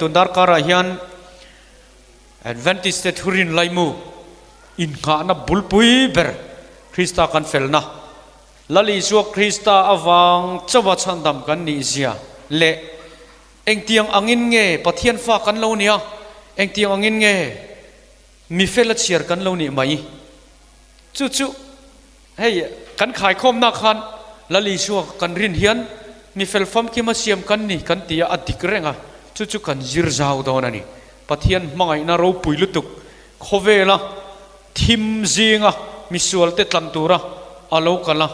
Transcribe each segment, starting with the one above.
Tun darkarah hian Adventist te thurin laimu innghahna bulpui ber Krista kan felna, Lal Isua Krista avang chauha chhandam kan nih zia leh engtiang angin nge Pathian fa kan lo nia, engtiang angin nge mi fela chhiar kan lo nih mai. Chu chu hei kan khaikhawmna khan Lal Isua kan rin hian mi fel famkima siam kan ni kan ti a, a dik reng a, chu chu kan zir zau dawn a ni. Pathian hmangaihna ropui lutuk khawvela thim zinga misualte tlan tura a lo kal a,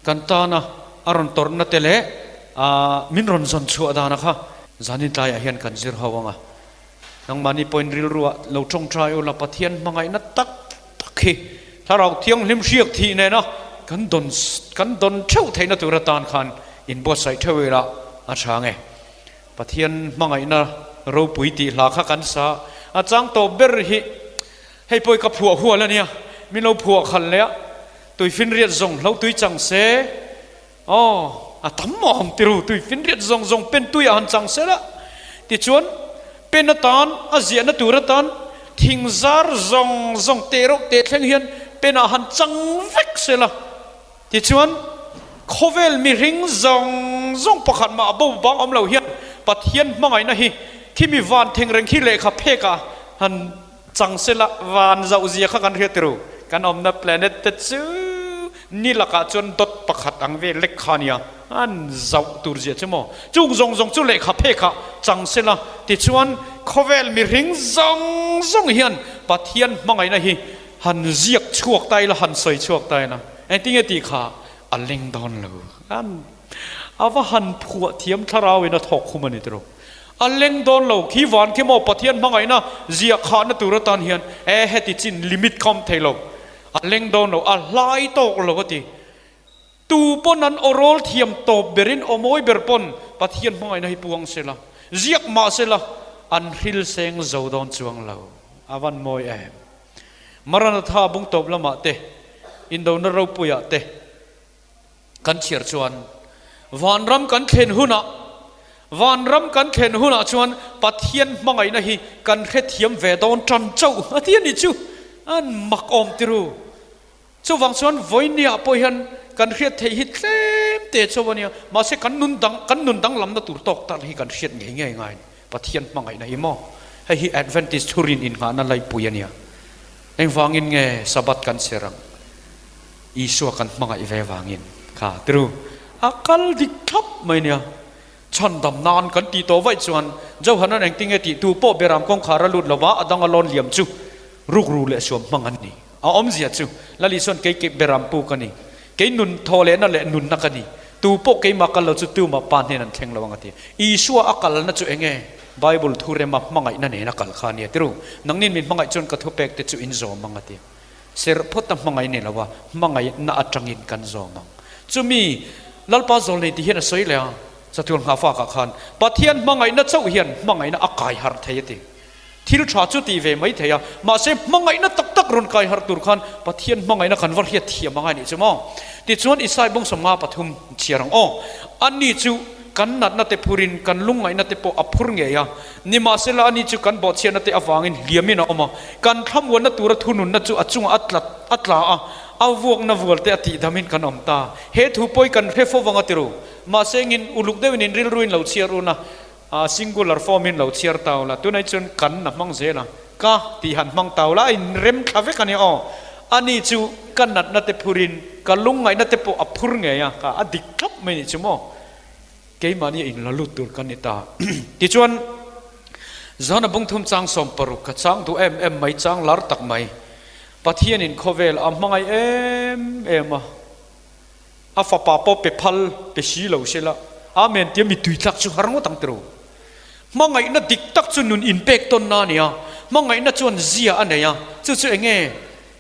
kan tana a rawn tawrhna te leh min rawn zawn chhuah dana kha zanin tlaiah hian kan zir ho ang a. Nangmahni pawhin rilruah lo tawngtai ula Pathian hmangaihna tak tak hi Thlarau Thianghlim hriak thih nena kan dawn kan dawn theuh theihna tur atan khan inbuatsaih theuh ila a tha nge. Pathian hmangaihna ropui tih hla kha kan sa a chang tawh ber hi hei pawh i ka phuah hual a nia, min lo phuah khalh leh a, tuifinriat zawng hlo tui chang se Aw, a tam awm tiru, tui finriat zawng zawng pen tui a han chang sel a, tichuan pen atan a ziahna tur atan thing zar zawng zawng teh reuh teh thleng hian pen ah han chang vek sel a, tichuan khawvel mihring zawng zawng pakhat mah bo bang awm lo hian Pathian hmangaihna hi khimi van theng reng khi lehkha phek ah han Chang sela van zoh zia kha kan hriat tiru. Kan awmna planet te chu ni lakah chuan dot pakhat ang vel lek kha nia. An zoh tur zia chu maw. Chung zawng zawng chu lehkha phekah chang sela tichuan khawvel mihring zawng zawng hian Pathian hmangaihna hi han ziak chhuak ta ila, han sawi chhuak ta ila. Engtinge tih kha a leng dawn lo. An a va han phuah thiam thlarau in a thawk khum a ni tiro. A leng dawn lo, khi van khi maw Pathian hmangaihna ziah khahna tur atan hian e heti chin limit kha awm thei lo. A leng dawn lo, a hlai tawk lo a ti. Tu pawn an awrawl thiam tawp berin aw mawi ber pawn Pathian hmangaihna hi puang se la, ziak mah se la, an hril seng zo dawn chuang lo. A van mawi em. Maranatha bung tawp lamah te, indona ropuiah te, Kan chhiar chuan vanram kan thlen hunah, vanram kan thlen hunah chuan Pathian hmangaihna hi kan hrethiam ve dawn tan chauh a ti a ni chu. An mak awm tiru. Chuvang chuan vawinia pawh hian kan hriat theih hi tlem te chauh a nia. Mahse kan nun dang, kan nun danglamna tur tawk tak hi kan hriat ngei ngei ngai a ni. Pathian hmangaihna hi maw? Hei hi Adventist thurin innghahna laipui a nia. Engvangin nge Sabbath kan chhiar ang? Isua kan hmangaih ve vangin kha tiru a kal dik thlap mai nia. Chhandam nan kan tih tawh vaih chuan Johanan engtinge tih tu pawh beram kawngkhar a lut lova a dang a lawn liam chu rukru leh suam hmang an ni. A awmzia chu Lal Isuan kei kei beram pu ka ni, kei nun thawhlehna leh nunna ka ni, tu pawh keimah kal lo chu tumah pa hnen an thleng lo ang a ti. Isua a kalna chu enge? Bible thu rema hmangaihna nen a kal kha a nia tiru. Nangnin min hmangaih chuan ka thupek te chu in zawm ang a ti. Serh phawt a hmangaih ni lo a, hmangaihna atangin kan zawm ang. Chumi Lalpa zawl nei ti hian a sawi leh a, chatuan nghahfakah khan Pathian hmangaihna chauh hian hmangaihna a kai harh thei a ti. Thil tha chu tih ve mai thei a, mahse hmangaihna tak tak rawn kai harh tur khan Pathian hmangaihna kan va hriat thiam angai nih chu maw? Tichuan Isai bawngsawm 53 chhiar ang aw. Ani chu kan natna te phurin kan lungngaihna te pawh a phur ngei a, Nimahsela ani chu kan bawhchhiatna te avangin hliamin a awm a, kan thlamuanna tura thununna chu a chungah a tlat a tla a, a vuakna vual te a tihdamin kan awm ta. He thu pawi kan hre fo vang a tiru. Mahse engin uluk deuhin in rilruin lo chhiar un a, a singular form in lo chhiar tau la, tunai chuan kan a hmang zel a, ka tih han hmang tau la, a inrem thla vek a nia aw. Ani chu ka natna te phurin ka lungngaihna te pawh a phur ngei a, ka a dik thlap mai nih chu maw. Keimahni a inla lut tur kan ni ta. Tichuan, Zana bungthum chang 60 ka chang duh em em mai, chang lar tak mai. Pathianin khawvel a hmangaih em em a, a fapa pawh pe phal pe si lo se la, Amen tia mi tui tlak chu har ngawt ang tiro. Hmangaihna dik tak chu nun inpek tawnna a ni a, hmangaihna chuan zia a nei a, chu chu enge?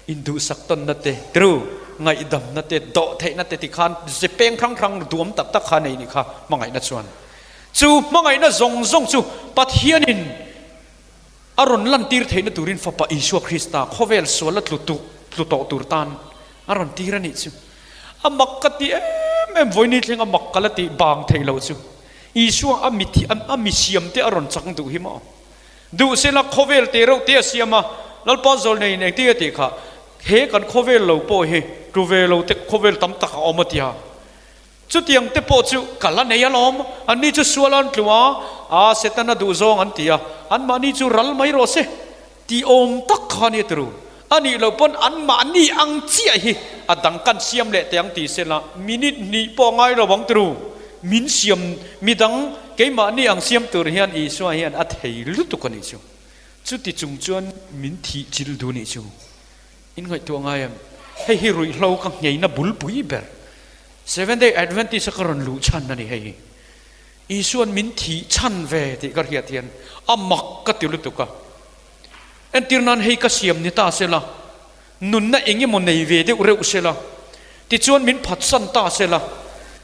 Induhsak tawnna te, tru, ngaihdamna te, dawhtheihna te ti khan ze peng hrang hrang duam tak tak kha nei ni kha hmangaihna chuan. Chu hmangaihna zawng zawng chu Pathianin a rawn lantir theihna turin Fapa Isua Krista khawvel sual a tlu tuk tlu tawh tur tan a rawn tir a nih chu. A mak ka ti em em, vawini thleng a mak ka la tih bang theih loh chu. Isua a mi a mi siam te a rawn chang duh hi maw? Duh sela khawvel te reuh te a siam a, Lalpa zawlneiin engtin a tih kha, he kan khawvel lo pawh hi tu ve lo te khawvel tam tak a awm a tia. Chutiang te pawh chu ka la nei alawm, anni chu sual an tlu a, aa Setana duh zawng an ti a, anmahni chu ral mai rawh se tih awm tak kha nia turu. A nih loh pawn anmahni ang chiah hi a dang kan siam leh teh ang ti sela minute hnih pawh a ngai lo ang turu. Min siam midang keimahni ang siam tur hian Isua hian a thei lutuk a nih chu. Chuti chung chuan min thih chilh duh nih chu. In ngaihtuah ngai em? Hei hi ruihhlo ka ngheina bulpui ber. Seventh Day Adventist a ka rawn luh chhan a ni hei hi. Isua'n min thih chhan ve tih ka hriat hian a mak ka ti lutuk a. Entir nan hei ka siam ni ta sela, nunna eng emaw nei ve deuh reuh sela, tichuan min phatsan ta sela,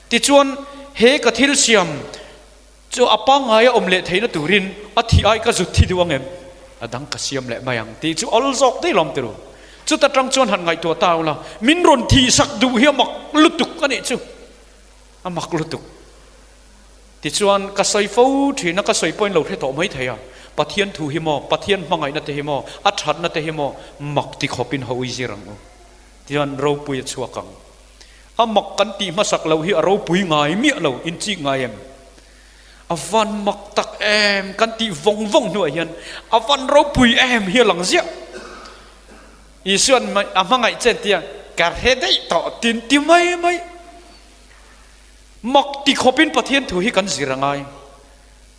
tichuan he ka thil siam Chu a pangngai a awm leh theihna turin a thih ai ka zut thi duh ang em? A dang ka siam leh mai ang tih chu awl zawk daih lawm tiru. Chuta tang chuan han ngaihtuah ta ula, min rawn thih sak duh hi a mak lutuk a nih chu. A mak lutuk. Tichuan ka sawi fo thin a, ka sawi pawhin lo hre tawh mai thei a, Pathian thu hi maw, Pathian hmangaihna te hi maw, a thatna te hi maw mak ti khawpin ho i zir ang u. Tichuan ropui a chhuak ang. A mak kan tih hmasak loh hi a ropui ngai miah lo, inchik ngai em? A van mak tak em kan tih vawng vawng hnuah hian a van ropui em hi a lang ziah. Isua'n a hmangaih che tia ka hre daih tawh tin ti mai mai. Mak ti khawpin Pathian thu hi kan zir a ngai.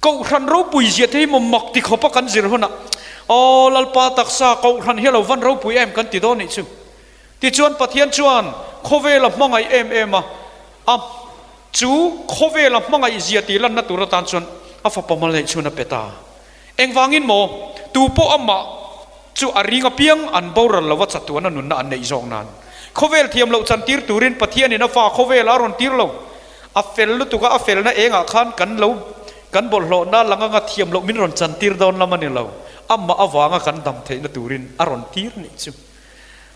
Kohhran ropui zia te hi maw mak ti khawpa kan zir hunah Aw Lalpa taksa kohhran hi a lo van ropui em kan ti dawn nih chu. Tichuan Pathian chuan khawvela hmangaih em em a, a chu khawvela hmangaih zia tih lanna tur atan chuan a fapa malneih chhun a pe ta. Engvangin maw? Tu pawh amah chu a ring apiang an boral lova chatuan a nunna an neih zawk nan. Khawvel thiam loh chantir turin Pathianin a fa khawvelah a rawn tir lo. A fel lutuk a, a felna engah khan kan lo kan bawlhhlawhna lang anga thiam loh min rawn chantir dawn lam a ni lo. Amah avanga kan dam theihna turin a rawn tir nih chu.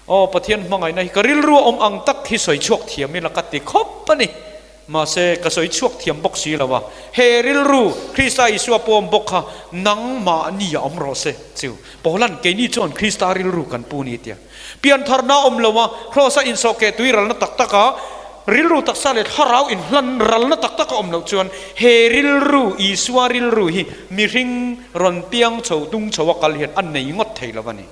Aw Pathian hmangaihna hi ka rilru a awm ang tak hi sawi chhuak thiam ila ka ti khawp a ni. Mahse, ka sawi chhuak thiam bawk si lo a. He rilru, Krista Isua pawm bawk kha nangmahni a awm rawh se chu. Paula'n keini chuan Krista rilru kan pu ni tia. Piantharna awm lo a, Kraws a insawhkeh tui ralna tak tak a, rilru taksa leh thlarau inhlan ralna tak tak a awm loh chuan he rilru, Isua rilru hi mihring rawn piang chho tung chho a kal hian a nei ngawt thei lo a ni.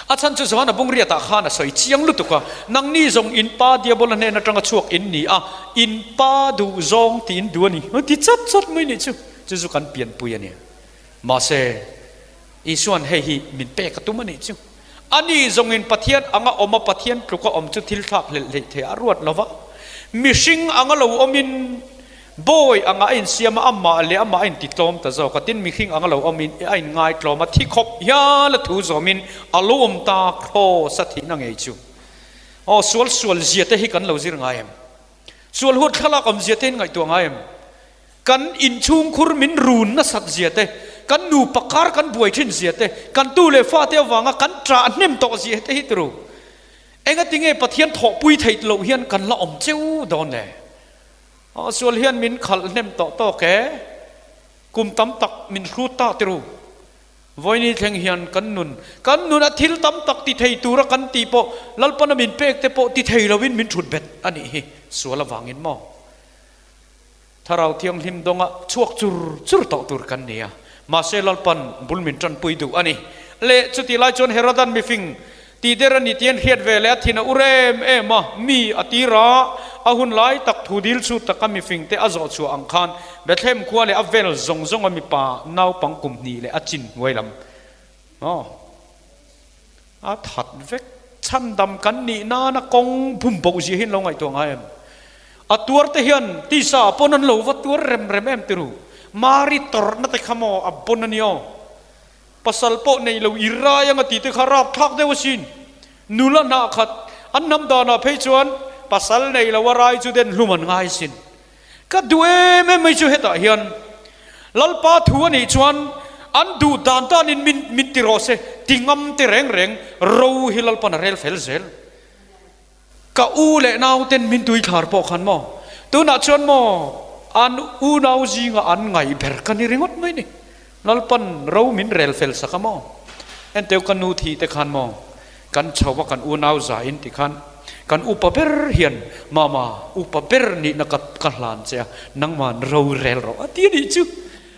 A chhan chu Johana Bungriatah khan a sawi chiang lutuk a, Nangni zawng in pa Diabola hnen atanga chhuak in ni a, in pa duh zawng tih in duh a ni. A ti chat chat mai nih chu. Chu chu kan pianpui a ni. Mahse, Isua'n hei hi min pek a tum a nih chu. Ani zawngin Pathian anga awm a, Pathian tluka awm chu thil thlak hlelh hleih theih a ruat lo va. Mihring anga lo awmin Bawi anga a insiam a, amah leh amah a intitlawm ta zawk a, tin mihring anga lo awmin a inngaitlawm a, thi khawp hial a thu zawmin a lo awm ta kraws a thihna ngei chu. Aw, sual sual zia te hi kan lo zir ngai em? Sual huat thlalak awm zia te hi ngaihtuah ngai em? Kan inchhungkhur min run nasat zia te, kan nupa kar kan buai thin zia te, kan tu leh fate avanga kan ṭah hnem tawh zia te hi turu. Engatinge Pathian thawhpui theih loh hian kan la awm cheu dawn le? Aw sual hian min khalh hnem tawh tawk e, kum tam tak min hrut ta tiru. Vawiini thleng hian kan nun, kan nun a thil tam tak ti thei tura kan tih pawh Lalpana min pek te pawh ti thei loin min thut bet a nih hi, sual avangin maw? Thlarau Thianghlim dawnga chhuak chur chur tawh tur kan ni a, mahse Lalpan bul min tanpui duh a ni. Le chutih lai chuan Herodan mifing Tih der a ni tih an hriat ve leh a thin a ur em em a, mi a tir a, a hun lai tak thu dil chhut taka mifing te a zawh chhuah ang khan Bethlehem khua leh a vel zawng zawng a mipa naupang kum hnih leh a chin hnuai lam aw a that vek chhandam kan nih nana kawng bum boh zia hi an lo ngaihtuah ngai em? A tuar te hian tisa ah pawn an lo va tuar rem rem em tiru? Mari tawrhna te kha maw a bon a ni aw? Pasal pawh nei lo i rai anga tih te kha rapthlak deuh asin. Nula hnah khat an hnam danah phei chuan pasal nei lo a rai chu den hlum an ngai asin. Ka duh em em mai chu hetah hian Lalpa thu a nih chuan an duh dan danin min min ti rawh se ti ngam te reng reng ro hi Lalpan a rel fel zel. Ka u leh nauten min tui thlar pawh khan maw? Tunah chuan maw? An unau zinga an ngaih ber ka ni ringawt mai ni. Lalpan ro min rel fel sak a maw? Enteu ka nu thih te khan maw? Kan chho a kan unau za in ti khan kan upa ber hian Mama, upa ber nihna ka ka hlan che a, nangman ro rel rawh a ti a nih chu.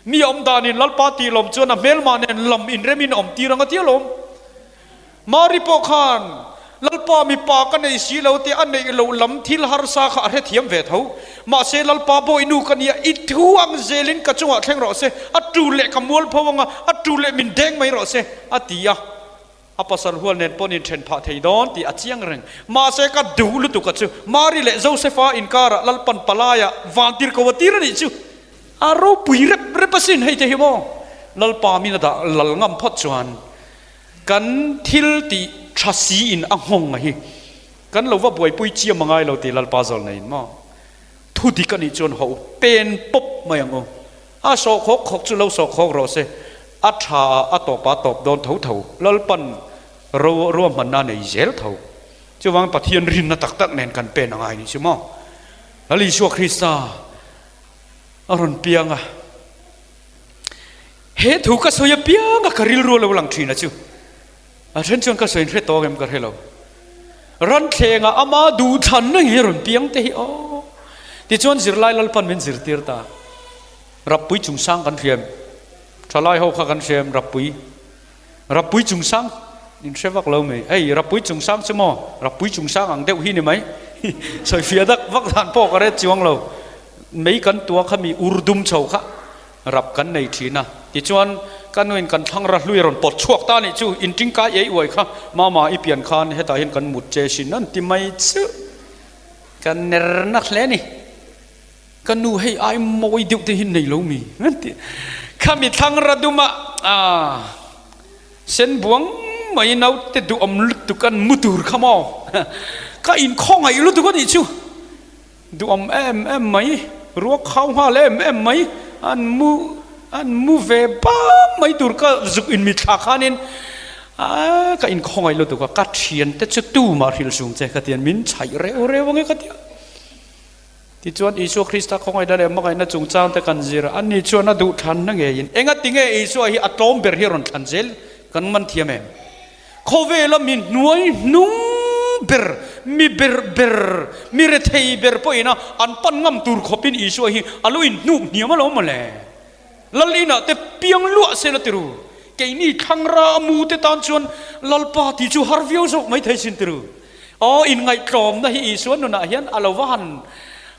Mi awm danin Lalpa tih lawm chuan a hmelmah nen lam inremin a awm tir ang a ti alawm. Mari pawh khan, Lalpa mipa ka nei si lo tih a neih loh lam thil harsa kha a hrethiam ve tho. Mahse Lalpa bawihnu ka nia, i thu ang zelin ka chungah thleng rawh se, a tu leh ka mualpho anga, a tu leh min deng mai rawh se, a ti a. A pasal hual nen pawhin inthen phah thei dawn tih a chiang reng. Mahse ka duh lutuk a chu, Mari leh Josefa inkarah Lalpan palaia vantir ko a tir a nih chu. A ropui rep rep asin hei te hi maw? Lalpa min a dah lal ngam phawt chuan Kan thil tih tha si in a nghawng a hi kan lo va buaipui chiam a ngai lo tih Lalpa zawl nei in maw? Thu dik a nih chuan ho pen pawp mai ang u. A sawh khawk khawk chu lo sawh khawk rawh se, a tha ah a tawp ah tawp dawn tho tho, Lalpan ro ruahmanna a nei zel tho. Chuvangin Pathian rinna tak tak nen kan pen a ngai nih chu maw? Lal Isua Krista a rawn piang a. He thu ka sawi apiang a ka rilru a lo lang thin a chu. A then chuan ka sawi in hre tawk em ka hre lo. Ranthlengah ama duhthlanna nge rawn piang te hi aw. Tichuan zirlai Lalpan min zirtir ta. Rappui chungsang kan hriam. Thalai ho kha kan hriam rappui. Rappui chungsang in hre vak lo mai. Hei rappui chungsang chu maw? Rappui chungsang ang deuh hi ni mai. Sawifiah dak vak dan pawh ka ret chuang lo. Mei kan tua kha mi ur dum chho kha rap kan nei thin a. Tichuan ka nuin kan thlang ra hlui rawn pawt chhuak ta nih chu in tingkai ei uai kha mama i pian khan hetah hian kan mut che sin an ti mai chu ka ner nak hle ni. Ka nu hei ai mawi deuh te hi nei lo mi an ti. Khami thlang ra dum a ah sen buang mai naute duhawm lutuk an mu tur kha maw ka inkhawngaih lutuk a nih chu. Duhawm em em mai, ruak khau nghal em em mai, an mu an mu ve bam mai tur ka zuk in mitthla khanin a ka inkhawngaih lutuk a, ka thiante chu tumah hrilh sung che ka tian min chhaih reuh reuh ange ka ti a. Tichuan Isua Krista khawngaihna leh hmangaihna chungchang te kan zir a, ani chuan a duh thlanna ngeiin engati nge Isua hi a tlawm ber hi a rawn thlan zel kan man thiam em? Khawvela mi hnuai hnung ber, mi ber ber, mi rethei ber pawhin a an pan ngam tur khawpin Isua hi a lo inhnuk hniam alawm mawle. Lal inah te piang luah se la tiru. Keini thlangra a mu te tan chuan Lalpa tih chu har viau zawk mai thei sin tiru. Aw, inngaihtlawmna hi Isua nunah hian a lo va han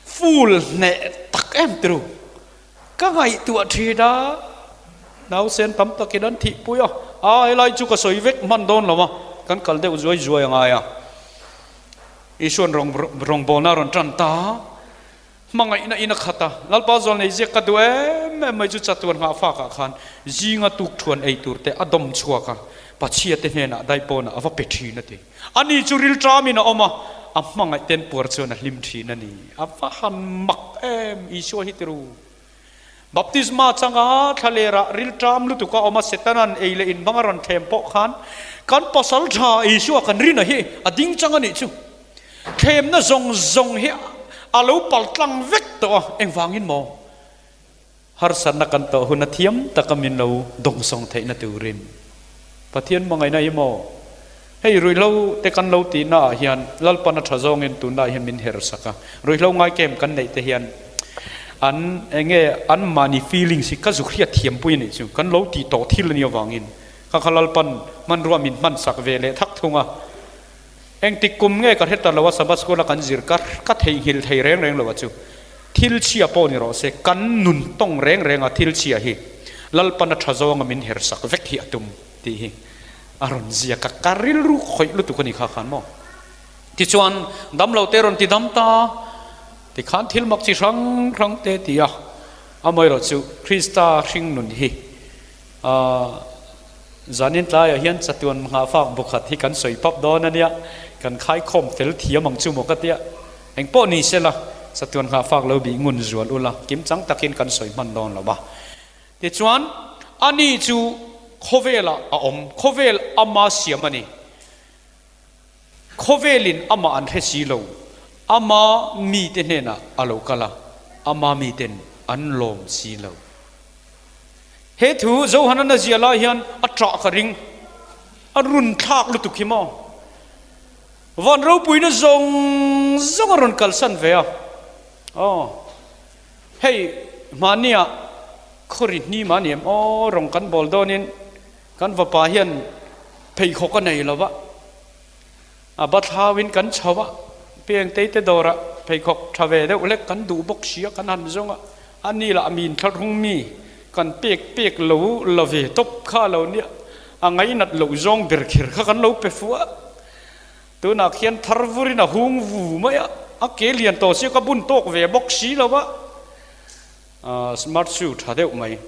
ful hneh tak em tiru. Ka ngaihtuah thin a, nausen tam takin an thihpui a, a helai chu ka sawi vek hman dawn lo a, kan kal deuh zuai zuai a ngai a. Isuan rawngbawlna a rawn tan ta a, hmangaihna in a khat a, Lalpa zawl nei ziak ka duh em em mai chu chatuan nghah fakah khan zinga tukthuan ei tur te a dawm chhuak a, Pachhia te hnenah daipawnah a va pe thin a ti. Ani chu rilṭamin a awm a, a hmangaih ten puar chuan a hlim ṭhin a ni. A va han mak em! Isua hi tiru. Baptisma changa thlalerah rilṭam lutuk a awm a, Setanan ei leh in hmang a rawn thlem pawh khan kan pasal ṭha Isua kan rin a hi a ding chang a nih chu. Thlemna zawng zawng hi a lo pal tlang vek tawh a, engvangin maw? Harsatna kan tawh hun a thiam taka min lo dawngsawng theihna turin Pathian hmangaihna hi maw? Hei ruihhlo te kan lo tihna ah hian Lalpan a tha zawngin tunlai hian min her sak a, ruihhlo ngai kem kan neih te hian an enge an mahni feelings hi ka zuk hriat thiam pui a nih chu, kan lo tih tawh thil a nih avangin kha kha Lalpan hmanrua min hman sak ve leh thak thung a. Engtik kum nge ka hre ta lo a Sabbath School a kan zir ka ka theihnghilh thei reng reng lo a chu. Thil chhia pawh ni rawh se, kan nun tawng reng reng a thil chhia hi Lalpan a tha zawnga min her sak vek hi a tum tih hi a rawn ziak a, ka rilru khawih lutuk a ni kha khan maw. Tichuan damlo te rawn ti dam ta, tikhan thil mak chi hrang hrang te ti a, amaherawh chu Krista hring nun hi Aaa zanin tlaiah hian chatuan nghahfak bukhat hi kan sawi pap dawn a nia, kan khaikhawm fel thiam ang chu maw ka tia. Eng pawh ni sela, chatuan nghahfak lo bih ngun zual ula, kim chang takin kan sawi hman dawn lo va. Tichuan, ani chu khawvelah a awm, khawvel ama siam a ni. Khawvelin amah an hre si lo, ama mite hnenah a lo kal a, ama miten an lawm si lo. He thu Johana ziah lai hian a ṭah ka ring, a run thlak lutuk hi maw? Van ropuina zawng zawng a rawn kalsan ve a, aw hei hmahniah khawri hnim a ni em aw rawng kan bawl dawnin kan vapa hian pheikhawk a nei lo va, a bathlauin kan chho a, Piangtei te dawrah pheikhawk tha ve deuh hlek kan duh bawk si a kan han zawng a, a ni lah min thlahrung mi kan pek pek lo la ve tawp kha lo nia, a ngainat loh zawng ber kher kha kan lo pe fuh a, tunah khian thar vurin a hung vu mai a, a ke lian tawh sia ka bun tawk ve bawk si lo va, smart shoe tha deuh mai.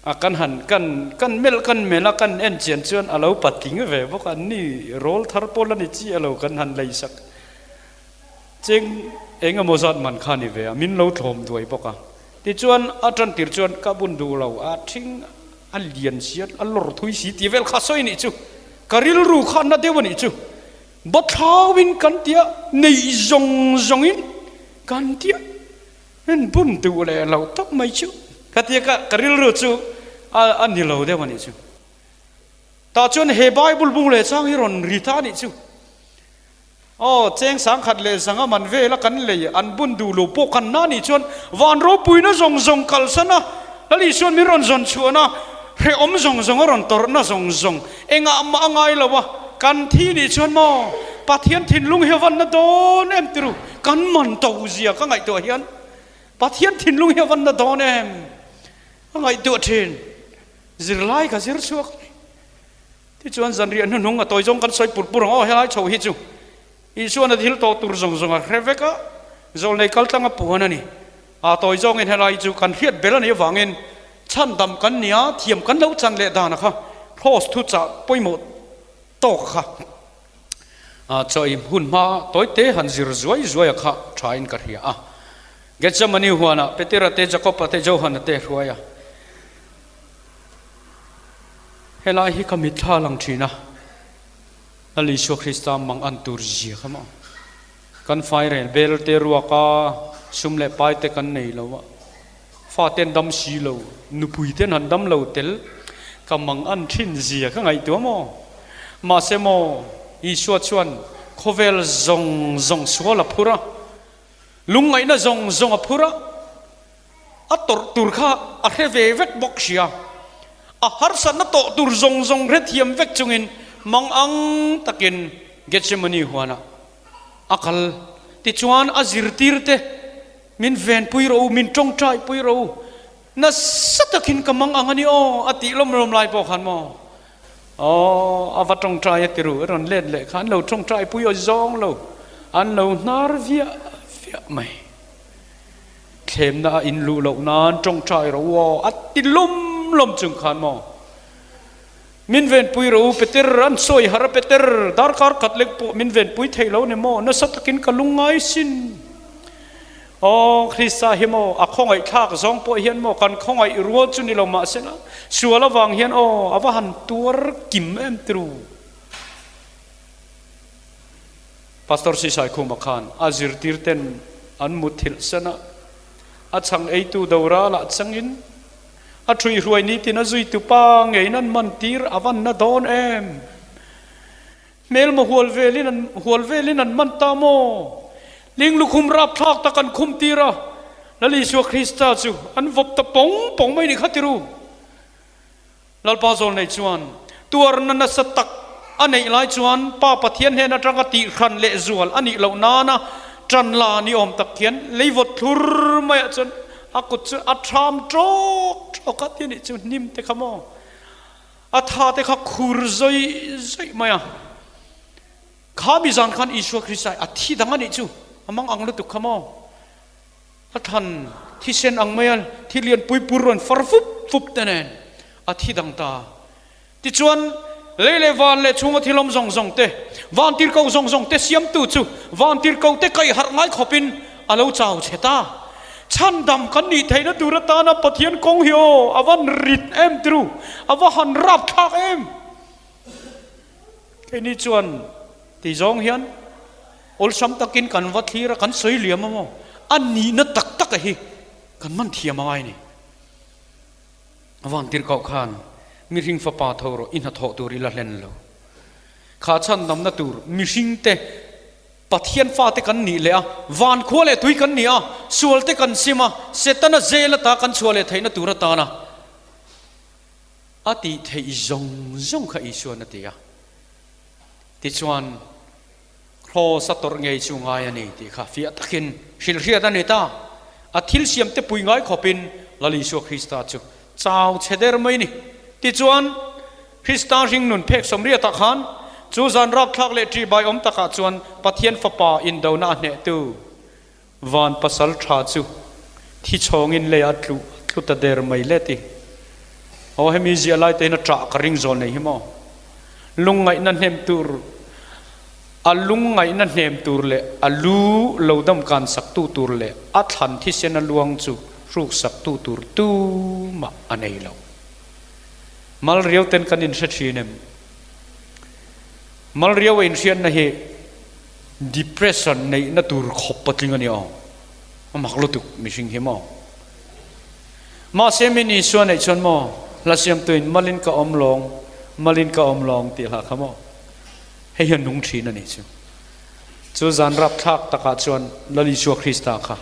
A kan han kan kan melh kan melh a kan en chian chuan a lo patling ve bawk a, ni rawl thar pawl a ni chiah lo kan han lei sak cheng eng emaw zat man kha a ni ve a, min lo thlawm duai bawk a. Tichuan a tan tir chuan ka bun duh lo a thing a lian si a, a lawr thui si tih vel kha sawi nih chu ka rilru kha na deuh a nih chu. Bathlauin kan tia neih zawng zawngin kan tia. Min bun duh leh lo tak mai chu ka tia ka ka rilru chu a a ni lo deuh a nih chu. Tah chuan he Bible bung leh chang hi rawn ri ta a nih chu. Aw cheng sangkhat leh zanga man vela kan lei an bun duh lo pawh kan na nih chuan van ropuina zawng zawng kalsan a Lal Isuan min rawn zawn chhuahna hrehawm zawng zawng a rawn tawrhna zawng zawng engah mah a ngai lo a kan thi nih chuan maw Pathian thinlung hi a van na dawn em ti ru. Kan man to zia ka ngaihtuah hian Pathian thinlung hi a van na dawn em? Ka ngaihtuah thin. Zirlai ka zir chhuak a ni. Tichuan zanriah hnuhnung a tawi zawng kan sawi pur pur ang aw helai chho hi chu Isuan a thil tawh tur zawng zawng a hre vek a, zawlnei kaltlang a puan a ni. A tawi zawngin helai chu kan hriat bel a nih avangin chhandam kan nia thiam kan lo chan leh dan a kha Kraws thuchah pawimawh tawk a kha. Chaw i hun hma tawite han zir zuai zuai a kha tha in ka hria a. Gethsemane huanah Petera te, Jakoba te, Johana te hruai a. Helai hi ka mitthla lang thin a, Lal Isua Krista mang an tur zia kha maw. Kan fairel bel te ruak a, sum leh pai te kan nei lo a, fa ten dam si lo, nupui ten han dam lo tel, ka mang an thin zia ka ngaihtuah maw? Mahse maw, Isua chuan khawvel zawng zawng sual a phur a, lungngaihna zawng zawng a phur a, a tawrh tur kha a hre ve vek bawk sia, a harsatna tawh tur zawng zawng hrethiam vek chungin mang ang takin Gethsemane huanah a kal. Tichuan a zirtirte Min venpui rawh u, min tawngtaipui rawh u, nasa takin ka mang ang a ni aw, a tih lawm lawm lai pawh khan maw? Aw, a va tawngtai a ti ru, a rawn let leh kha an lo tawngtaipui aw zawng lo, an lo hnar viah viah mai. Thlemna a inluh loh nan tawngtai rawh u aw, a ti lawm lawm chung khan maw? Min venpui rawh u, Peter, an sawi harh a Peter, darkar khat lek pawh min venpui thei lo ni maw? Nasa takin ka lungngai sin. Aw, Krista hi maw, a khawngaihthlak zawng pawh hian maw, kan khawngaih rual chu ni lo mahsela, sual avang hian aw, a va han tuar kim em tiru. Pastor Sisaikhuma khan a zirtir ten an mutthilh san a, a chhang eitu doral ah changin, A ṭhuihruai nitin a zuitu pa ngeiin an man tir a van na dawn em? Hmelma hual velin an hual velin an man ta maw? Ling lukhum rapthlak tak an khum tir a, Lal Isua Krista chu an vawp ta pawng pawng mai nih kha tiru. Lalpa Zawlnei chuan tuarna nasa tak a neih lai chuan Pa Pathian hnen atanga tihhran leh zual a nih loh nana ṭan la ni awm tak hian leivawt thlur maiah chuan A kut chu a ṭham ṭawk ṭawk a, ti nih chu hnim te kha maw? A tha te kha khur zawih zawih mai a. Kha mi zan khan Isua Krista a thi dang a nih chu, a mang ang lutuk kha maw? A thlan thisen ang mai a, thi lian pui pur rawn far fup fup te nen a thi dang ta. Tichuan, lei leh van leh chhunga thil awm zawng zawng te, van tirhkoh zawng zawng te siamtu chu van tirhkoh te kaih harh ngai khawpin a lo chau chhe ta. Chhandam kan nih theihna tur atana Pathian kawng hi aw, a van rit em tiru, a va han rapthlak em! Keini chuan ti zawng hian awlsam takin kan va thlir a, kan sawi liam a maw? A nihna tak tak a hi. Kan man thiam a ngai ni. A van tir kauh khan mihring fapa tho rawh i hnathawh tur i la hlen lo. Kha chhandamna tur mihring te Pathian fate kan nih leh a, van khua leh tui kan ni a, sual te kan sim a, Setana zel ata kan chhuah leh theihna tur atana a tih theih zawng zawng kha Isuan a ti a. Tichuan, Kraws a tawrh ngei chu ngai a ni tih kha fiah takin hrilhriat a ni ta. A thil siam te pui ngai khawpin Lal Isua Krista chu chau chhe der mai ni. Tichuan, Krista hringnun phek sawmriatah khan chu zan rapthlak leh ṭihbai awm takah chuan Pathian Fapa indona a hnehtu van pasal ṭha chu thi chhawngin lei a tlu tlu ta der mai le ti. Aw hemi ziah lai te hian a ṭah ka ring zawl nei hi maw? Lungngaihna hnem tur a lungngaihna hnem tur leh a lu lo dam kan saktu tur leh a thlan thisen a luang chu hruk saktu tur tumah a nei lo. Mal riau ten kan inhre thin em? Mal riau a inhriatna hi depression neihna tur khawp patling a ni aw. A mak lutuk mihring hi maw? Mahse min Isua neih chuan maw hla siamtuin malin ka awm lawng, malin ka awm lawng tih hla kha maw? Hei hi a nung thin a nih chu. Chu zan rapthlak takah chuan Lal Isua Krista kha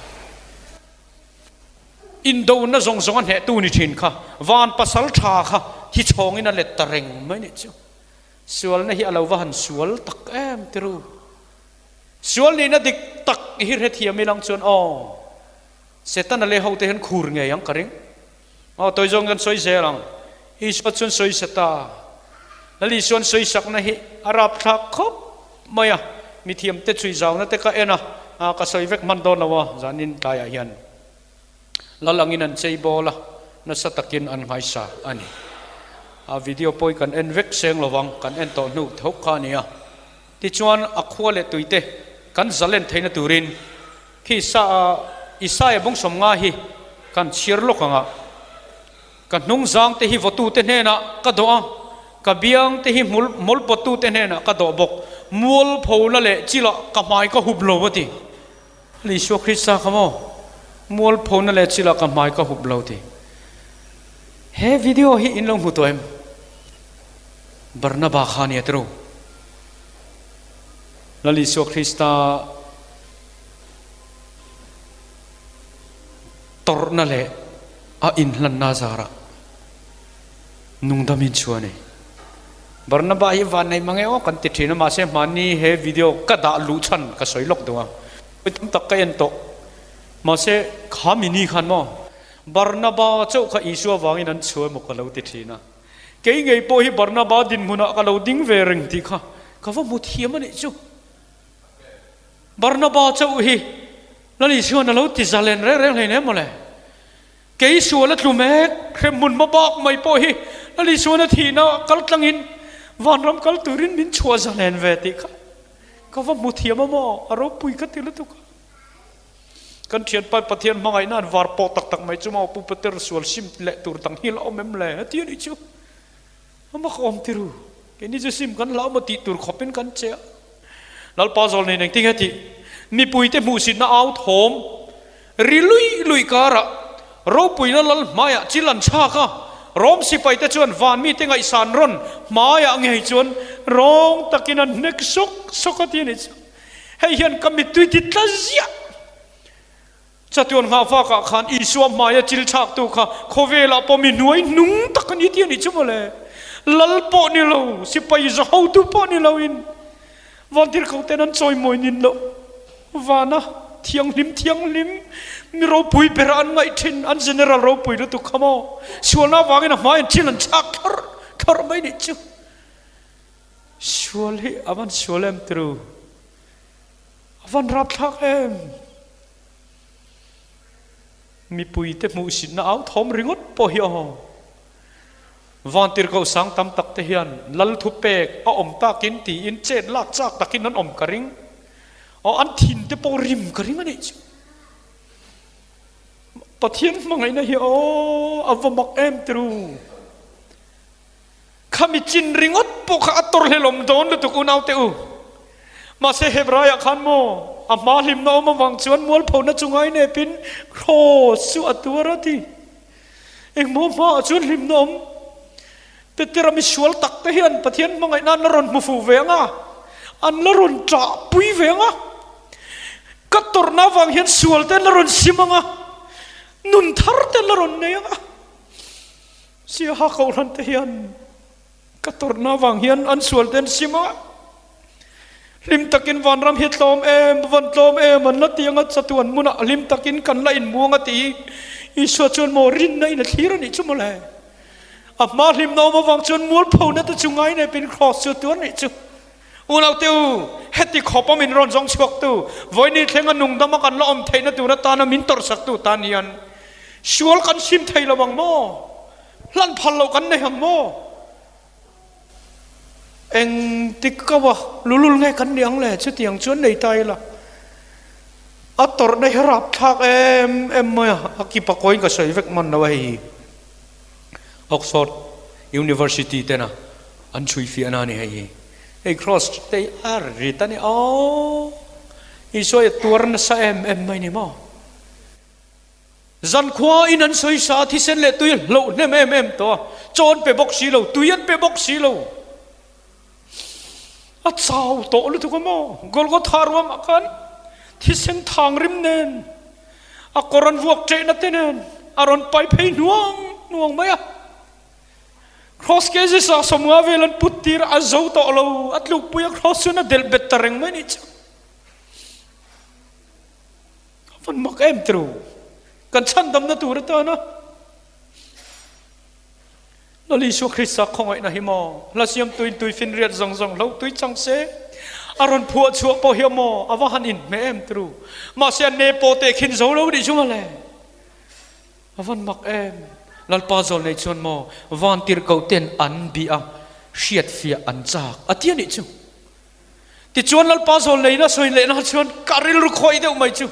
Indona zawng zawng a hnehtu ni thin kha van pasal tha kha thi chhawngin a let ta reng mai nih chu. Sualna hi a lo va han sual tak em tiru. Sual nihna dik tak hi hrethiam ilang chuan aw Setana leh hote hian khur ngei ang ka ring. Aw tawi zawng kan sawi zel ang. Isua chuan sawi sa ta. Lal Isuan sawi sakna hi a rapthlak khawp mai a, mithiamte chhui zauna te ka en a, ka sawi vek hman dawn lo a, zanin tlaiah hian Lal angin an chei bawl a, nasa takin an nghaisa a ni. A video pawi kan en vek seng lo vang, kan en tawh hnu tho kha a ni a. Tichuan a khua leh tuite kan zalen theihna turin khi Isaia bung sawmnga hi kan chhiar lawk ang a. Ka hnungzang te hi vawtute hnenah ka dawh a, ka biang te hi hmawlpawttute hnenah ka dawh bawk. Mualphona leh chilah ka hmai ka hup lo a ti. Isua Krista kha maw? Mualphona leh chilah ka hmai ka hup lo ti. He video hi in lo hmu tawh em? Barnaba kha nia tiro. Lal Isua Krista tawrhna leh a inhlanna zarah nungdamin chu a ni. Barnaba hi van nei mang e aw kan ti thin a, mahse hmani he video ka dah luh chhan ka sawi lawk duh a, vawi tam tak ka en tawh, mahse kha mini khan maw Barnaba chauh kha Isua vangin an chhuah emaw ka lo ti thin a, kei ngei pawh hi Barnaba dinhmunah ka lo ding ve reng tih kha ka va hmu thiam a nih chu. Barnaba chauh hi Lal Isuan a lo ti zalen reng reng hleinem mawle. Kei sual a tlu mek, hremhmun hma bak mai pawh hi Lal Isuan a thihna kal tlangin vanram kal turin min chhuah zalen ve tih kha ka va hmu thiam a maw, a ropui ka ti lutuk a. Kan thianpa Pathian hmangaihna an var pawh tak tak mai chu maw Pu Peter sual sim leh tur dang hi la awm em le heti a nih chu. A mak awm ti ru, keini chu sim kan hlau maw tih tur khawpin kan che a. Lalpa zawl nen engtin nge tih? Mipuite hmuhsitna au thawm ri luih luih karah ropuina lal hmaiah chil an chhak a, Rom sipaite chuan van mite ngaihsan rawn hmaiah ngei chuan rawng takin an hnek sawk sawk a ti a nih chu. Hei hian ka mittui ti tla ziah. Chatuan nghahfakah khan Isua hmaia chil chhaktu kha khawvelah pawh mi hnuai hnung tak a ni tih a nih chu mawle. Lal pawh ni lo, sipai za hotu pawh ni loin vantirhkoh ten an chawimawi nin loh vana thianghlim thianghlim mi ropui bera an ngaih thin an general ropui lutuk kha maw sualna avangin a hmaiin thil an chhak thlawrh thlawrh mai nih chu. Sual hi a van sual em tiru. A van rapthlak em! Mipuite hmuhsitna au thawm ringawt pawh hi aw. Vantirhkoh sang tam tak te hian lal thu pek a awm takin tiin chet lak chak takin an awm ka ring. Aw an thin te pawh rim ka ring a nih chu. Pathian hmangaihna hi aw a va mak em tiru. Khami chin ringawt pawh kha a tawrhlelawm dawn lutuk unaute u. Mahse Hebraiah khan maw a hma hlimna awm avang chuan mualphona chu ngainepin kraws chu a tuar a ti. Engmaw hmaah chuan hlimna awm? Petera misual tak te hian Pathian hmangaihna an la rawn hmu fuh ve ang a, an la rawn ṭah pui ve ang a, ka tawrhna avang hian sual te an la rawn sim ang a, nun thar te an la rawn nei ang a. Siaha Kohhran te hian ka tawrhna avang hian an sual te an sim ang a, hlim takin vanram hi tlawm em, van tlawm em an la ti ang a, chatuan hmunah hlim takin kan la inmuang a ti. Isua chuan maw rinna in a thlir a nih chu mawle. A hma hlimna awm avang chuan mualphona te chu ngai nepin kraws chu a tuar nih chu. Unaute u, heti khawp a min rawn zawng chhuaktu, vawiini thlenga nungdama kan la awm theihna tur atana min tawrhsaktu tan hian sual kan sim thei lo ang maw? Hlan phal loh kan nei ang maw? Engtik kaua lulul nge kan nih ang le? Chutiang chuan nei ta ila. A tawrhna hi rapthlak em em mai a, a kipa kawiin ka sawi vek hman lo a hei hi. Oxford University tena an chhui fiahna a ni hei hi. Hei cross te hi a rit a ni aw. Isua hi a tuar nasa em em mai ni maw. Zankhua in an sawi sa a thisen leh tui a hloh hnem em em tawh a, chaw an pe bawk si lo, tui an pe bawk si lo. A chau tawh lutuk a maw? Golgotha ruamah khan thisen thang rim nen, a kawr an vuak ṭehna te nen a rawn pai phei hnuang hnuang mai a. Cross kg sa 50 vel an put tir a, a zo tawh lo, a tlukpui a cross chuan a delh bet ta reng mai nih chu. A van mak em tiro, kan chhandamna tur atana Lal Isua Krista khawngaihna hi maw hla siamtuin tui finriat zawng zawng hlo tui chang se a rawn phuah chhuah pawh hi maw a va han inhmeh em tiro, mahse a ne pawh teh khin zo lo nih chu mawle. A van mak em! Lalpa zawl nei chuan maw van tirhkoh ten an bih a, hriatfiah an chak a ti a nih chu. Tichuan Lalpa zawl neihna sawi lehna chuan ka rilru khawih deuh mai chu.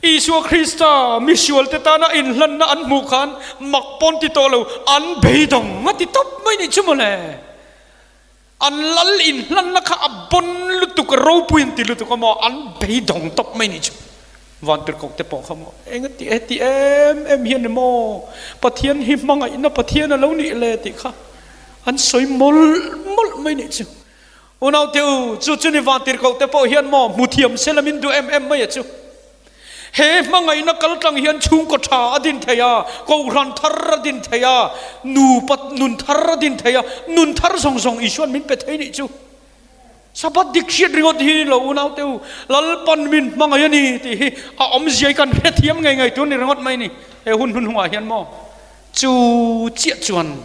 Isua Krista misualte tana inhlanna an hmuh khan mak pawn ti tawh lo, an beidawng a ti tawp mai nih chu mawle. An lal inhlanna kha a bawn lutuk, a ropui an ti lutuk a maw, an beidawng tawp mai nih chu. Vantirhkoh te pawh kha maw eng a ti e ti em em hian ni maw Pathian hi hmangaihna Pathian a lo nih le tih kha an sawi mawlh mawlh mai nih chu. Unaute u, chu chu ni vantirhkoh te pawh hian maw hmu thiam se la min duh em em mai a chu. He hmangaihna kal tlang hian chhungkaw tha a din thei a, kohhran thar a din thei a, nupa nun thar a din thei a, nun thar zawng zawng Isua'n min pe thei nih chu. Sabbath dik hriat ringawt hi ni lo unaute u, Lalpan min hmangaih a ni tih hi a awmzia hi kan hrethiam ngei ngei tur ni ringawt mai ni. He hun hnuhnungah hian maw chu chiah chuan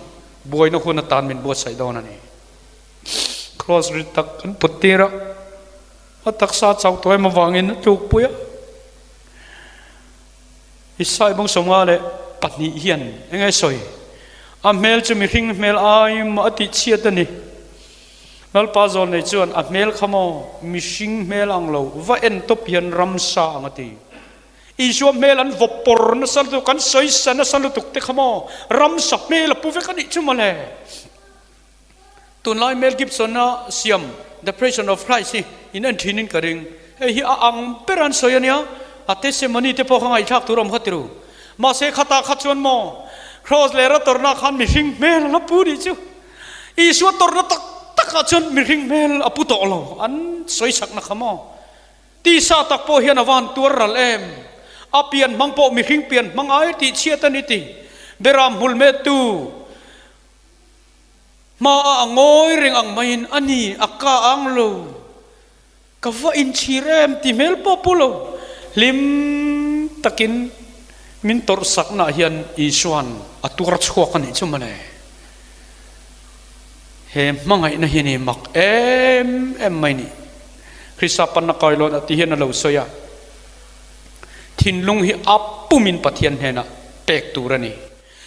buaina hun atan min buatsaih dawn a ni. Cross rit tak kan put tir a, a taksa chau tawh em avangin a tlukpui a. Isai bawng 52 hian eng nge sawi? A hmel chu mihring hmel ai maw a tih chhiat a ni. Lalpa zawl nei chuan a hmel kha maw mihring hmel ang lo va en tawp hian ramsa ang a ti. Isua hmel an vawp pawr nasa lutuk, an sawisa nasa lutuk te kha maw ramsa hmel a pu vek a nih chu mawle. Tunlai Mel Gibson-a siam The Passion of Christ hi in en thinin ka ring. Hei hi a ang ber an sawi a nia, a testimony te pawh kha ngaihthlak tur a awm kha tiru. Mahse khatah kha chuan maw Cross leh ra tawrhna khan mihring hmel a la pu nih chu. Isua tawrhna tak takah chuan mihring hmel a pu tawh lo an sawi chakna kha maw. Tisa tak pawh hian a van tuar ral em? A pian hmang pawh mihring pian hmang ai tih chhiat a ni ti. Beram hmul mettu. Hmaah a ngawi reng ang maiin a ni, a ka ang lo. Ka va inchhir em ti hmel pawh pu lo. Hlim takin min tawrh saknaah hian Isua'n a tuar chhuak a nih chu mawle. He hmangaihna hi ni mak em em mai ni. Krista panna kailawn ah ti hian a lo sawi a, thinlung hi a pumin Pathian hnenah pek tur a ni.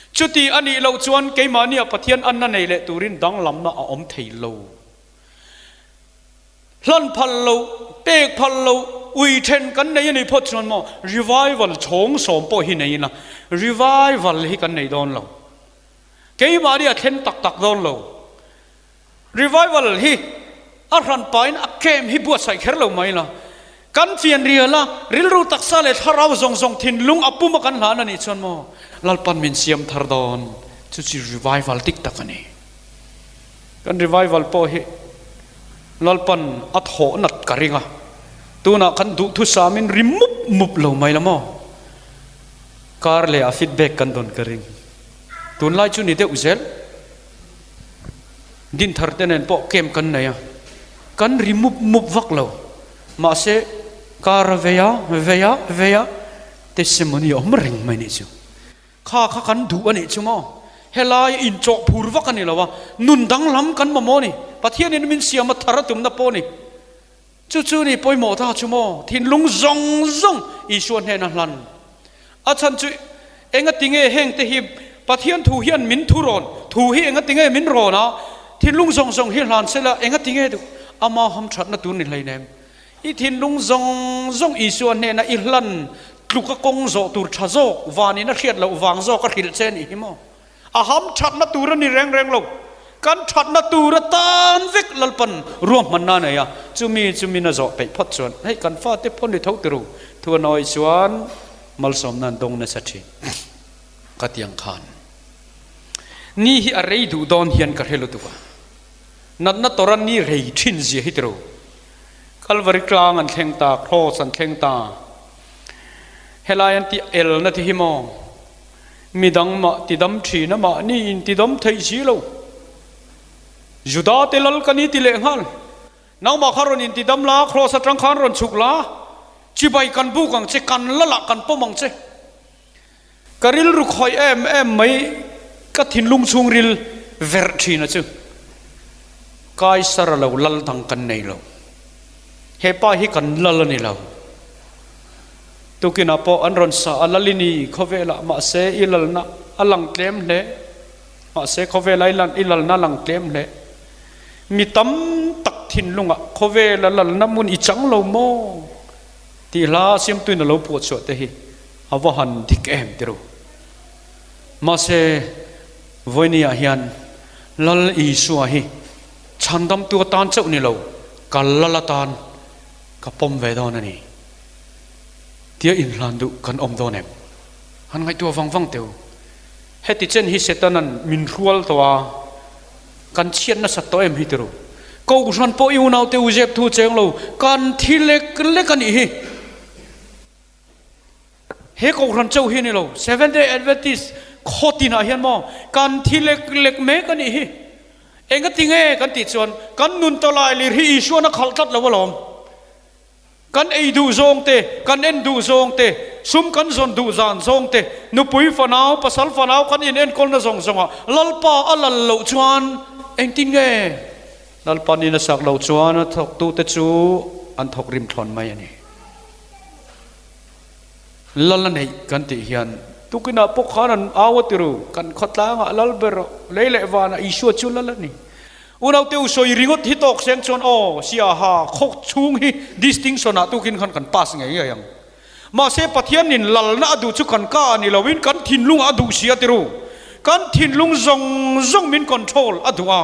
Chuti a nih loh chuan keimahnia Pathian anna nei leh turin danglamna a awm thei lo. Hlan phal lo, pek phal lo, ui then kan nei a nih phawt chuan maw revival chhawng sawm pawh hi nei ila revival hi kan nei dawn lo. Keimahnia thlen tak tak dawn lo. Revival hi. A hranpain a camp hi buatsaih kher lo mai la. Kan fian rial a, rilru taksa leh thlarau zawng zawng thinlung a pum a kan hlan a nih chuan maw Lalpan min siam thar dawn chu chi revival dik tak a ni. Kan revival pawh hi Lalpan a thawh nat ka ring a, tunah kan duhthusam in ri mup mup lo mai la maw? Kar leh a feedback kan dawn ka ring. Tunlai chu ni deuh zel. Dinthar te nen pawh camp kan nei a, kan ri mup mup vak lo. Mahse, kar a vei a, vei a, vei a, testimony a awm reng mai nih chu. Kha kha kan duh a nih chu maw? Helai inchawh phur vak a ni lo a, nun danglam kan mamawh a ni. Pathianin min siam a thar a tumna pawh a ni. Chu chu ni pawimawh ta chu maw? Thinlung zawng zawng Isua hnena hlan. A chhan chu enga tinge heng te hi Pathian thu hian min thu rawn, thu hi enga tinge min rawn a, thinlung zawng zawng hi hlan sela enga tinge duh? Ama hamthatna tur ni hleinem. I thinlung zawng zawng Isua hnena i hlan tluka kawng zawh tur tha zawk vanin a hriat loh vang zawk a hrilh che nih hi maw? A ham thatna tur a ni reng reng lo. Kan thatna tur atan vek Lalpan ruahmanna a nei a, chumi chumin a zawh peih phawt chuan hei kan fate phaw ni tho tiru thu a nawi chuan malsawmna an dawng nasa thin. Ka tiang khan ni hi a rei duh dawn hian ka hre lutuk a, natna tawra ni rei thin zia hi tiru. Kalvari tlang an thleng ta, Cross an thleng ta, helai an tih elna te hi maw? Midang mah tidam thin a mahni in tidam theih si lo. Juda te lal ka ni ti leh nghal. Nangmah kha rawn in tidam la, Kraws atang khan rawn chhuk la, chibai kan buk ang che, kan lal ah kan pawm ang che. Ka rilru khawih em em mai, ka thinlung chhungril verh thin a chu. Kaisara lo lal dang kan nei lo. He pa hi kan lal a ni lo. Tukinah pawh an rawn sa a, Lalini khawvelah mahse i lalna a lang tlem hle, mahse khawvela i lalna a lang tlem hle. Mi tam tak thinlungah khawvela lalna hmun i chang lo maw? tih hla siamtuin a lo phuahchhuah te hi a va han dik em ti ru. Mahse vawinia hian Lal Isua hi chhandamtu atan chauh ni lo, ka lal atan ka pawm ve dawn a ni. Tia inhlan duh kan awm dawn em? Han ngaihtuah vang vang teh u. Heti chen hi Setana'n min hrual tawh a, kan chhiat nasat tawh em hi tiru. Kohhran pawh i unaute u zep thu cheng lo, kan thi lek lek a nih hi. He kohhran chauh hi a ni lo, Seventh Day Adventist khaw tinah hian maw kan thi lek lek mek a nih hi. Engati nge kan tih chuan kan nun tawlai lir hi Isuan a khalh tlat lo alawm. Kan ei duh zawng te, kan en duh zawng te, sum kan zawn duh zan zawng te, nupui fanau, pasal fanau kan in enkawlna zawng zawngah Lalpa a lal loh chuan engtin nge? Lalpa nin a sak loh chuan a thawktute chu an thawk rim thlawn mai a ni. Lal a neih kan tih hian tukinah pawh khan an au a ti ru, kan khawtlangah lal ber rawh, lei leh vanah Isua chu lal a ni. Unaute u sawi ringawt hi tawk seng chuan aw siaha khawk chhung hi distinction ah tukin khan kan pass ngei ngei ang. Mahse Pathianin lalna a duh chu kan ka a ni loin kan thinlung a duh si a tiru. Kan thinlung zawng zawng min control a duh a.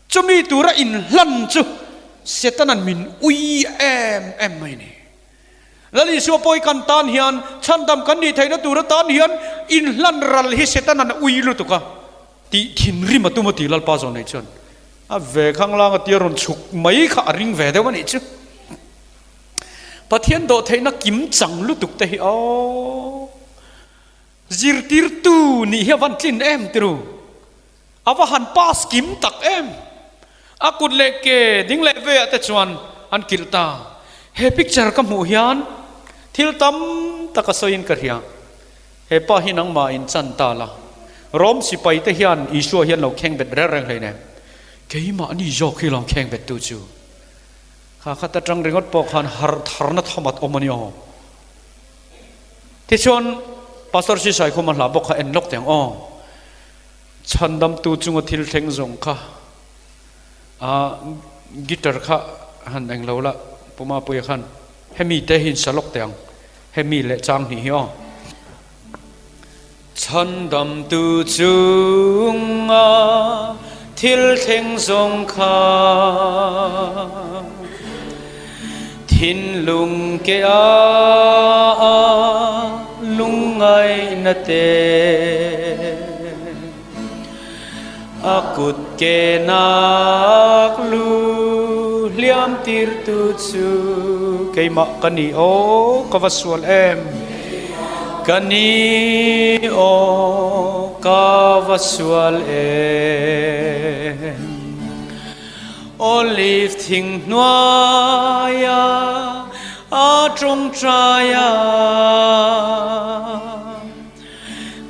Chumi tura inhlan chu Setana'n min ui em em mai ni. Lal Isua pawi kan tan hian chhandam kan nih theihna tur atan hian inhlan ral hi Setana'n a ui lutuk a. Tih thinrim a tum a ti Lalpa zawn nei chuan a ve khanglang a tia rawn chhuk mai kha a ring ve deuh a nih chu. Pathian dawhtheihna kim chang lutuk te hi aw zirtirtu nih hi a van tlin em tiru a va han pass kim tak em a kut leh ke ding leh ve ah te chuan an kilh ta he picture ka hmuh hian thil tam tak a sawiin ka hria. He pa hi nangmah in chan ta la, Rom sipai te hian Isua hian lo kheng bet reng reng hleinem. Keimahni zawk hi lo kheng bet tu chu. Kha khat atang ringawt pawh khan har tharna thamat awm a ni aw. Tichuan Pastor Sisai khuma hla bawk kha en lawk teh ang aw. Chhandamtu chunga thil thleng zawng kha a guitar kha han eng lo la Pu Mapuia khan hemi te hi in sa lawk teh ang. Hemi leh chang hnih hi aw. Chhandamtu chunga Thil thleng zawng kha thinlung ke a lungngaihna te a kut ke nak lu hliam tirtu chu keimah ka ni aw ka va sual em. Ka ni aw ka va sual em. Olive thing hnuaia a tawngtai a,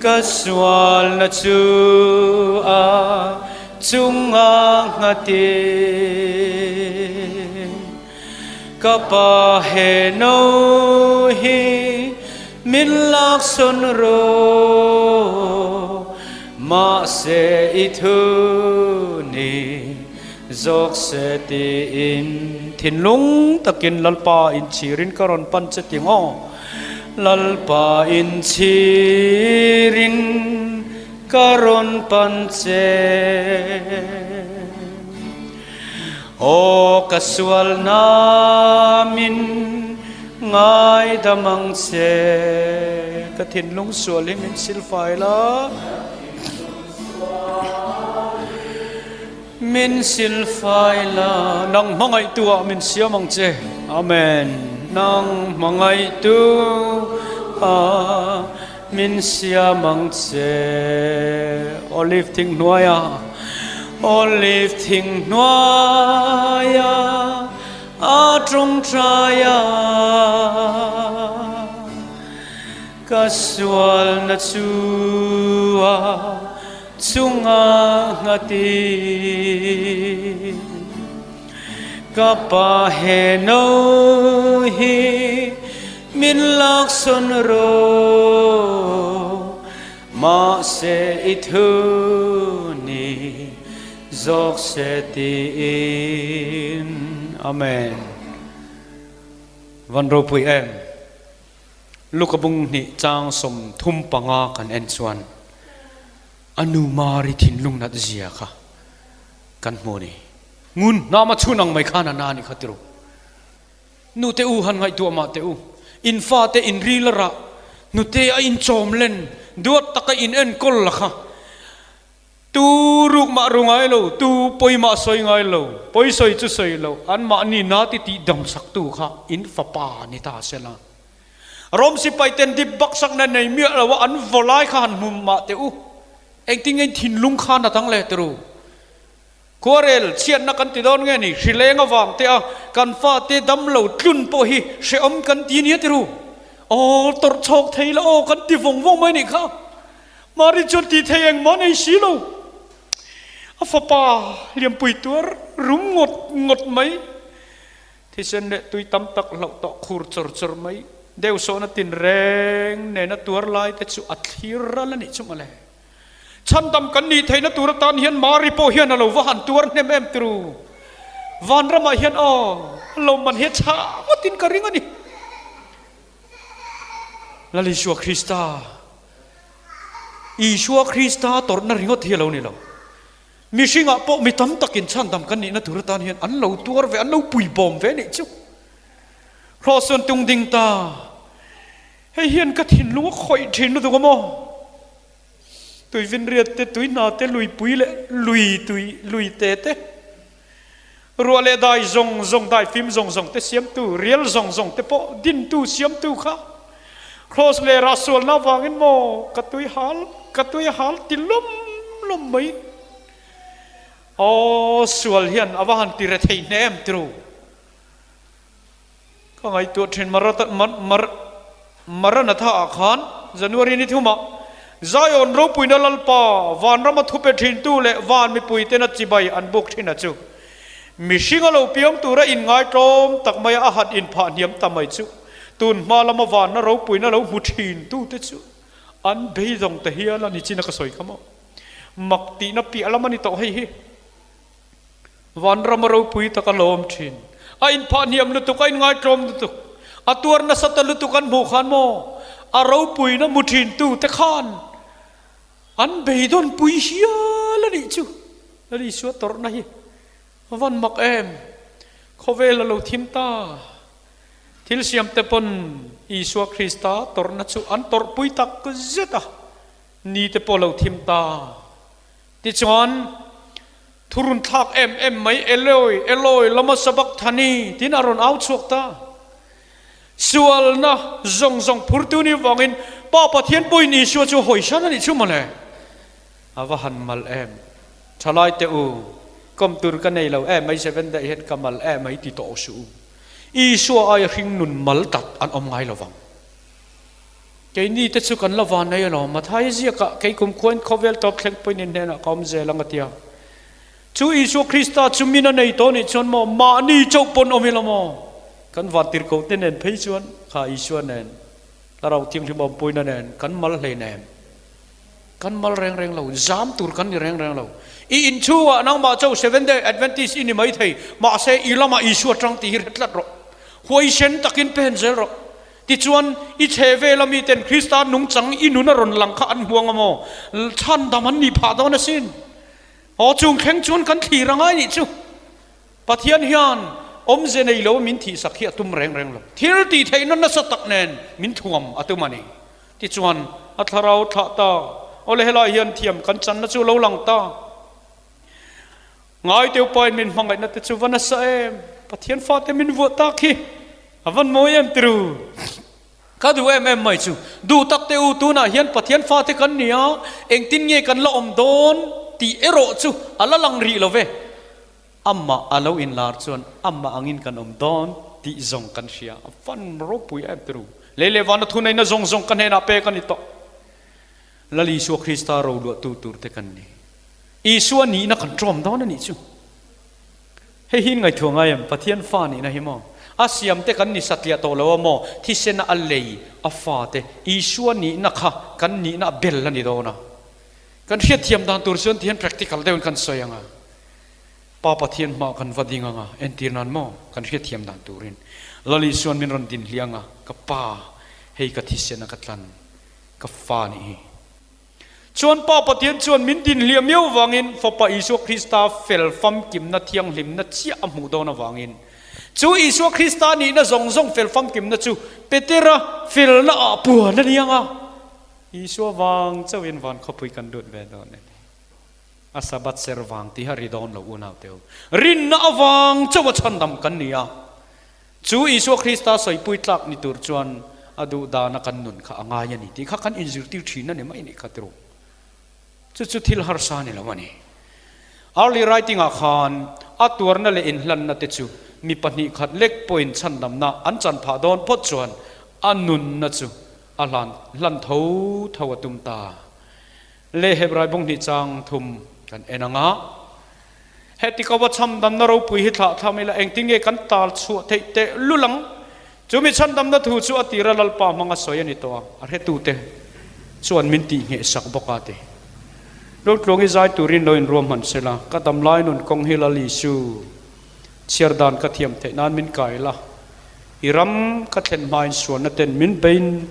ka sualna chu a chunga nghatin. Ka pa he no hi min laksawn rawh, mahse i thu ni zawk se tiin thinlung takin Lalpa inchhirin ka rawn pan che ti ngaw. Lalpa inchhirin ka rawn pan che. Aw ka sual namin ngaidam ang che, ka thinlung sual hi min silfai la, min silfai la, nang hmangaihtu ah min siam ang che, Amen, nang hmangaihtu ah Min siam ang che Olive thing hnuaia Olive thing hnuaia a tawngtaia ka sualna chu a chunga nghati ka pa he no hi Min laksawn rawh, mahse i thu ni zawk se tiin. Amen. Van ropui em. Luka bung hnih chang 35 kan en chuan a nu Mari thinlung nat zia kha kan hmu a ni. Ngun hnama chhun ang mai khan a na a ni kha ti ru. Nute u han ngaihtuah mah teh u, in fate in ril a rah, hnute a inchawm len, duat taka in enkawl la kha. Tu ruk mah ru ngai lo, tu pawi mah sawi ngai lo, pawi sawi chu sawi lo, anmahni na ti tih damsaktu kha in fapa ni ta se la. Rom sipai ten dip baksakna nei miah lo a an vaw lai kha han hmu mah teh u, engtin nge in thinlung khan a dang leh teh ru. Khuarel chhiatna kan ti dawn nge ni? Hrileng avang te a kan fate damlo tlun pawh hi hrehawm kan ti nia ti ru. Aw tawrh chhawk thei la aw kan ti vawng vawng mai nih kha. Mari chuan tih thei engmah nei si lo. A fapa liampui tuar rum ngawt ngawt mai. Thisen leh tui tam tak hlauh tawh khur chawr chawr mai. Deusawhna tinreng nena tuar lai te chu a thlir ral a nih chu mawle. Chhandam kan nih theihna tur atan hian Mari pawh hian a lo va han tuar hnem em turu. Vanramah hian aw, lo man hi a chhah ngawtin ka ring a ni. Lal Isua Krista, Isua Krista tawrhna ringawt hi a lo ni lo. Mihringah pawh mi tam takin chhandam kan nihna tur atan hian an lo tuar ve, an lo puibawm ve nih chu. Kraws chuan tung ding ta. Hei hian ka thinlung a khawih thin lutuk a maw? Tuifinriat te, tuihna te, luipui leh lui tui lui te te, ruah leh dai zawng zawng, daifim zawng zawng te siamtu, rial zawng zawng te pawh dintu siamtu kha Kraws leh rahsualna avangin maw ka tui hal, ka tui hal ti lawm lawm mai. Aw sual hian a va han ti rethei hne em tiru. Ka ngaihtuah thin Maranatha ah khan January ni thumah Zion ropuina Lalpa vanrama thupe thintu leh van mipui tena chibai an buk thin a chu mihring a lo piang tura inngaitlawm tak maia a han inphah hniam ta mai chu tun hma lama vanna ropuina lo hmu thin tute chu an beidawng ta hial a ni chin a ka sawi kha maw mak tihna piah lam a ni tawh hei hi. Vanram a ropui tak a lawm thin. A inphah hniam lutuk, a inngaitlawm lutuk, a tuar nasa ta lutuk an hmuh khan maw a ropuina mu thin tu te khan an beidawn pui hial a nih chu. Lal Isua tawrhna hi a van mak em! Khawvel a lo thim ta. Thil siamte pawn Isua Krista tawrhna chu an tawrhpui tak zet a, ni te pawh a lo thim ta. Tichuan, thurun thlak em em mai, Eloi, Eloi, lama sabakthani? tiin a rawn au chhuak ta. Sualna zawng zawng phurtu ni vangin Pa Pathian pawhin Isua chu hawisan a nih chu mawle. A va han mal em. Thalai teh u, kawm tur ka nei lo em mai seven day hian ka mal em mai ti tawh suh u. Isua aia hring nun mal tak an awm ngai lo vang. Keini te chu kan la van nei alawm. Mathaia ziakah kei kum khuain khawvel tawp thleng pawhin in hnenah ka awm zel ang a tia. Chu Isua Krista chu min a nei tawh nih chuan maw mahni chauh pawn awm ila maw? Kan vantirhkoh te nen phei chuan kha Isua nen, Thlarau Thianghlim awmpuina nen kan mal hleinem. Kan mal reng reng lo, zam tur kan ni reng reng lo. I inchhungah nangmah chauh Seventh Day Adventist i ni maithei, mahse i lamah Isua tang tih hi hre tlat rawh. Huaisen takin pen zel rawh. Tichuan, i chhe vela miten Krista nungchang i nun a rawn lang kha an hmuang a maw? Chhandam an nih phah dawn asin. Aw, chung thleng chuan kan thlir a ngai nih chu. Pathian hian awmze nei lo min thihsak hi a tum reng reng lo. Thil tih theihna nasa tak nen min thuam a tum a ni. Tichuan, a thlarau thlah ta. Awle helai hian thiam kan channa chu lo lang ta. Ngai teu pain min hmangaihna te chu va nasa em! Pathian fate min vuah tak hi a van mawi em tiru? Ka duh em em mai chu. Duh tak teh u, tunah hian Pathian fate kan ni a, engtin nge kan la awm dawn tih erawh chu a la lang rih lo ve. Amah a lo inlar chuan amah angin kan awm dawn tih zawng kan hria. A van ropui em tiru? Lei leh vana thuneihna zawng zawng ka hnenah pek a ni tawh. Lal Isua Krista roluahtu tur te kan ni. Isua nihna kan ṭawm dawn a nih chu. Hei hi in ngaihtuah ngai em? Pathian fa nihna hi maw? A siam te kan ni satliah tawh lo a maw? Thisena a lei a fa te Isua nihna kha kan nihna a bel a ni dawn a. Kan hriatthiam dan tur chuan tihian practical deuhin kan sawi ang a. Pa Pathian hmaah kan va ding ang a, entir nan maw? Kan hriatthiam dan turin Lal Isuan min rawn din hliang a, Ka Pa, hei ka thisena ka tlan, ka fa nih hi. Chuan Pa Pathian chuan min din hliah miau vangin Fapa Isua Krista fel famkimna thianghlimna chiah a hmuh dawn avangin chu Isua Krista nihna zawng zawng fel famkimna chu Petera felna ah puan a ni ang a, Isua vang chauhin van khawpui kan lut ve dawn a ni. A Sabbath ser vang tiha ri dawn lo unau teu. Rinna avang chauh a chhandam kan ni a. Chu Isua Krista sawipui tlak ni tur chuan a duh dana kan nun kha a ngai a ni tih kha kan inzirtir thin a ni mai nih kha tiru. Chu chu thil harsa ni lo a ni. Early writing ah khan a tuarna leh inhlanna te chu mi 2 khat lek pawhin chhandamna an chan phah dawn phawt chuan a nunna chu a hlan hlan tho tho a tum ta. Leh Hebrai bawng hnih chang thum kan en ang a. Heti ko va chhamdamna ropui hi thlah thlam ila engtin nge kan tal chhuah theih teh lul ang? Chumi chhandamna thu chu a tira Lalpa hmanga sawi a ni tawh a, a hretute chuan min tih ngheh sak bawk a ti. Lotluangi zai turin lo inruahman sela, ka damlai nun kawng hi Lal Isu chhiar dan ka thiam theih nan min kai la, i ram ka thlen hmain sualna ten min bein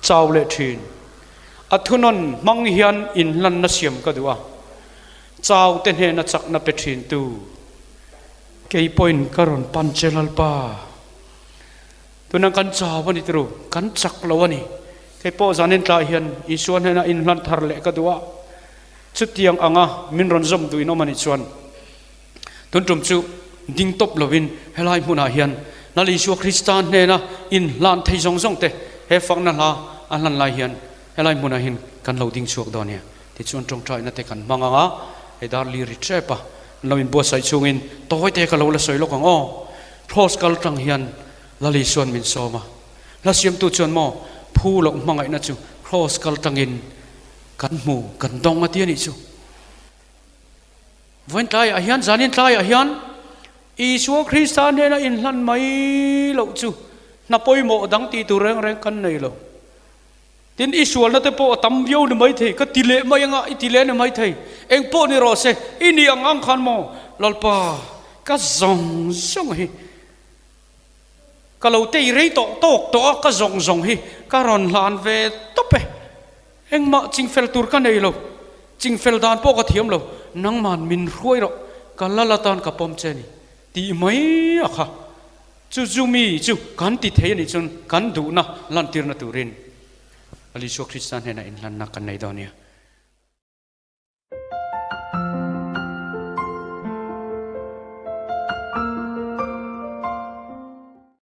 chau leh thin. A thunawn hmang hian inhlanna siam ka duh a. Chau te hnena chakna pe thin tu kei pawhin ka rawn pan che Lalpa. Tuna kan chau a ni turu, kan chak lo a ni. Kei pawh zanin tlai hian Isua hnena inhlan thar leh ka duh a, chutiang anga min rawn zawm duhin awm a nih chuan tun tum chu ding tawp lovin helai hmunah hian Lal Isua Krista hnena inhlan thei zawng zawng te he fakna hla a hlan lai hian helai hmunah hian kan lo ding chhuak dawn nia. Tichuan tawngtaina te kan hmang ang a, hei dar li ri tep a, an lo inbuatsaih chungin tawi te ka lo la sawi lawk ang aw. Cross kal tang hian Lali chuan min sawm a, hla siamtu chuan maw phu loh hmangaihna chu cross kal tangin kan hmu, kan dawng a ti a nih chu. Vawiin tlaiah hian, zanin tlaiah hian Isua Krista hnena inhlan mai loh chu hna pawimawh dang tih tur reng reng kan nei lo. Tin, i sualna te pawh a tam viau ni maithei, ka ti leh mai anga i ti leh ni maithei. Eng pawh ni rawh se, i nih ang ang khan maw Lalpa, ka zawng zawng hi ka lo tei rei tawh tawk tawh a, ka zawng zawng hi ka rawn hlan ve tawp e. Engmah chingfel tur ka nei lo, chingfel dan pawh ka thiam lo. nangman min hruai rawh, ka lal atan ka pawm che a ni, tih mai a kha. Chu chu mi chu kan ti thei a nih chuan kan duhna lantirna turin Isua Krista hnenah inhlanna kan nei dawn nia.